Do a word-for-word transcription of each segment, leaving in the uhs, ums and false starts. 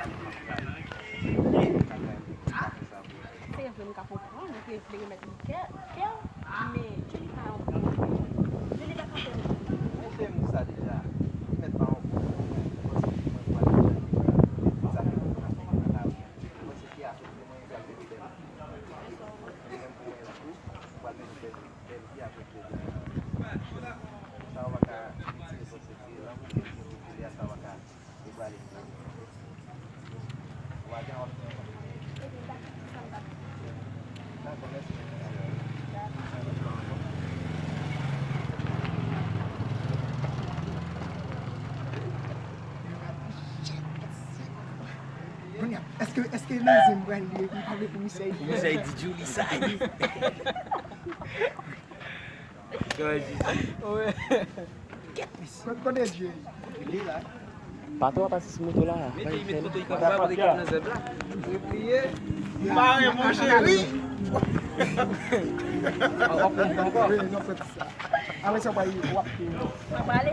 Se vre, m ka konprann ou te vle remèt li kè, kè w, men Julie pa yon bon moun. Julie pa ka fè yon bon moun. Mete m sa deja. Li mèt pa yon bon moun. Mwen panse ki mwen pral deja li sa ki pou mwen fè nan lari. Mwen panse ki afè mwen pral mete bèl. Menm pou mwen tou, mwen pral mete bèl, bèl vi avèk bèl vi. Sa w pa ka retire panse ki la pou mwen retire a sa w pa ka. Kounye a, èske, èske nan zen m pral li epi m pale pou misye? Pou misye di Julie sa. Kote Jay? Patwon ap asiste moto la. Mete met foto li konsa, mete kòb nan zèb la. Repliye. Mare, mon cheri. Apre sa, w ap pale.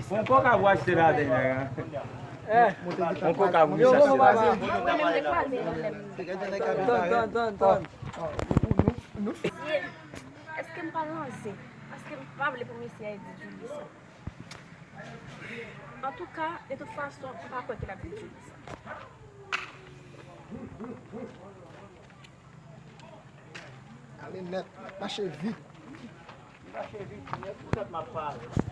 Bon, kòk ap achte ladan la. Bon, kòk ap achte ladan. Tann, tann, tann, tann. Èske m pa lanse? Paske m pa vle pou mesye a di Julie sa. Antouka, de tout fason, m pa kwè ke l ap di Julie sa. Ale nèt, mache vit. Mache vit, nèt, poutèt m ap pale.